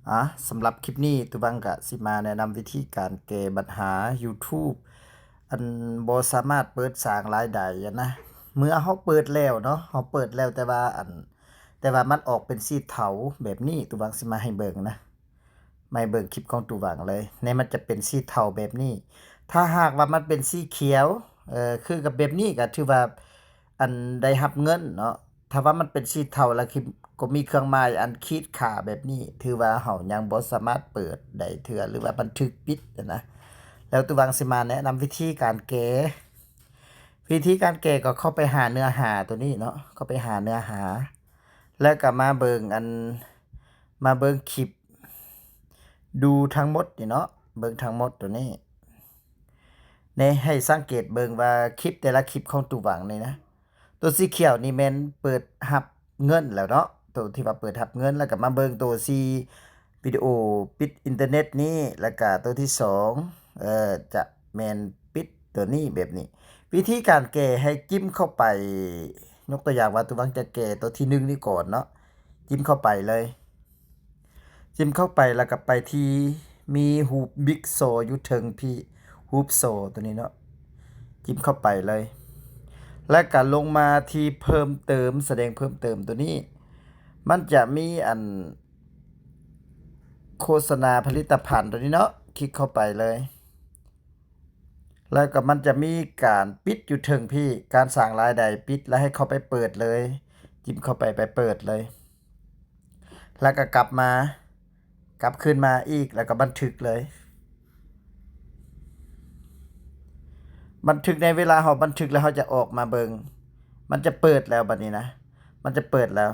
ອາ ສຳລັບຄລິບນີ້ ຕູວັງກະຊິມາແນະນຳວິທີການແກ້ບັນຫາ YouTube ອັນບໍ່ສາມາດເປີດສ້າງລາຍໄດ້ຫັ້ນນະ. ເມື່ອເຮົາເປີດແລ້ວເນາະ ເຮົາເປີດແລ້ວ ແຕ່ວ່າອັນ ແຕ່ວ່າມັນອອກເປັນສີເທົາແບບນີ້ ຕູວັງຊິມາໃຫ້ເບິ່ງນະ ມາໃຫ້ເບິ່ງຄລິບຂອງຕູວັງເລີຍ. ໃນມັນຈະເປັນສີເທົາແບບນີ້. ຖ້າຫາກວ່າມັນເປັນສີຂຽວ ເອີ ຄືກັບແບບນີ້ ກະຖືວ່າ ອັນໄດ້ຮັບເງິນເນາະ. ຖ້າວ່າມັນເປັນສີເທົາ ແລ້ວກໍມີເຄື່ອງໝາຍອັນຂີດຂາແບບນີ້ ຖືວ່າເຮົາຍັງບໍ່ສາມາດເປີດໄດ້ເທື່ອ ຫຼືວ່າມັນຖືກປິດຫັ້ນນະ. ແລ້ວຕູວັງຊິມາແນະນຳວິທີການແກ້. ວິທີການແກ້ກໍເຂົ້າໄປຫາເນື້ອຫາໂຕນີ້ເນາະ ເຂົ້າໄປຫາເນື້ອຫາ ແລ້ວກໍມາເບິ່ງອັນ ມາເບິ່ງຄລິບ ດູທັງໝົດນີ້ເນາະ ເບິ່ງທັງໝົດໂຕນີ້. ນີ້ໃຫ້ສັງເກດເບິ່ງວ່າຄລິບແຕ່ລະຄລິບຂອງຕູວັງນີ້ນະ ໂຕສີຂຽວນີ້ແມ່ນເປີດຮັບເງິນແລ້ວເນາະ ໂຕທີ່ວ່າເປີດຮັບເງິນ. ແລ້ວກໍມາເບິ່ງໂຕສີວິດີໂອປິດອິນເຕີເນັດນີ້ ແລ້ວກໍໂຕທີສອງ ເອີ ຈະແມ່ນປິດໂຕນີ້ແບບນີ້. ວິທີການແກ້ໃຫ້ຈິ້ມເຂົ້າໄປ ຍົກຕົວຢ່າງວ່າ ຕູວັງຈະແກ້ໂຕທີໜຶ່ງນີ້ກ່ອນເນາະ ຈິ້ມເຂົ້າໄປເລີຍ. ຈິ້ມເຂົ້າໄປ ແລ້ວກໍໄປທີ່ມີຮູບບິກໂຊຢູ່ເທິງພີ້ ຮູບໂຊໂຕນີ້ເນາະ ຈິ້ມເຂົ້າໄປເລີຍ. ແລ້ວກໍລົງມາທີ່ເພີ່ມເຕີມ ສະແດງເພີ່ມເຕີມໂຕນີ້ ມັນຈະມີອັນໂຄສະນາຜະລິດຕະພັນໂຕນີ້ເນາະ ຄລິກເຂົ້າໄປເລີຍ. ແລ້ວກໍມັນຈະມີການປິດຢູ່ເທິງພີ້ ການສ້າງລາຍໄດ້ປິດ ແລ້ວໃຫ້ເຂົ້າໄປເປີດເລີຍ ຈິ້ມເຂົ້າໄປ ໄປເປີດເລີຍ. ແລ້ວກໍກັບມາ ກັບຄືນມາອີກ ແລ້ວກໍບັນທຶກເລີຍ. ບັນທຶກ ໃນເວລາເຮົາບັນທຶກແລ້ວ ເຮົາຈະອອກມາເບິ່ງ ມັນຈະເປີດແລ້ວບັດນີ້ນະ ມັນຈະເປີດແລ້ວ.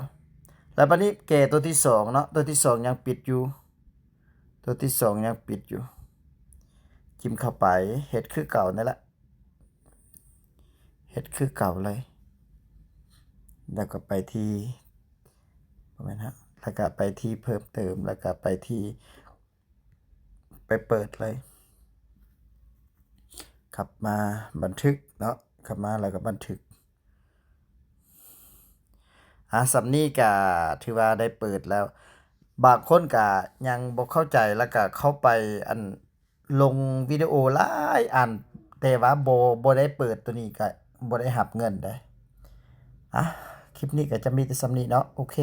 ແລ້ວບັດນີ້ແກ້ໂຕທີສອງເນາະ ໂຕທີສອງຍັງປິດຢູ່ ໂຕທີສອງຍັງປິດຢູ່ ຈິ້ມເຂົ້າໄປ ເຮັດຄືເກົ່ານັ້ນລະ ເຮັດຄືເກົ່າເລີຍ. ແລ້ວກໍໄປທີ່ ບໍ່ແມ່ນຮະ ແລ້ວກໍໄປທີ່ເພີ່ມເຕີມ ແລ້ວກໍໄປທີ່ ໄປເປີດເລີຍ. ກັບມາບັນທຶກເນາະ ກັບມາແລ້ວກໍບັນທຶກ. ອາ ສ່ຳນີ້ກະຖືວ່າໄດ້ເປີດແລ້ວ. ບາງຄົນກະຍັງບໍ່ເຂົ້າໃຈ ແລ້ວກະເຂົ້າໄປອັນ ລົງວິດີໂອຫຼາຍອັນ ແຕ່ວ່າບໍ່ ບໍ່ໄດ້ເປີດໂຕນີ້ ກະບໍ່ໄດ້ຮັບເງິນເດ້. ອາ ຄລິບນີ້ກະຈະມີແຕ່ສ່ຳນີ້ເນາະ ໂອເຄ.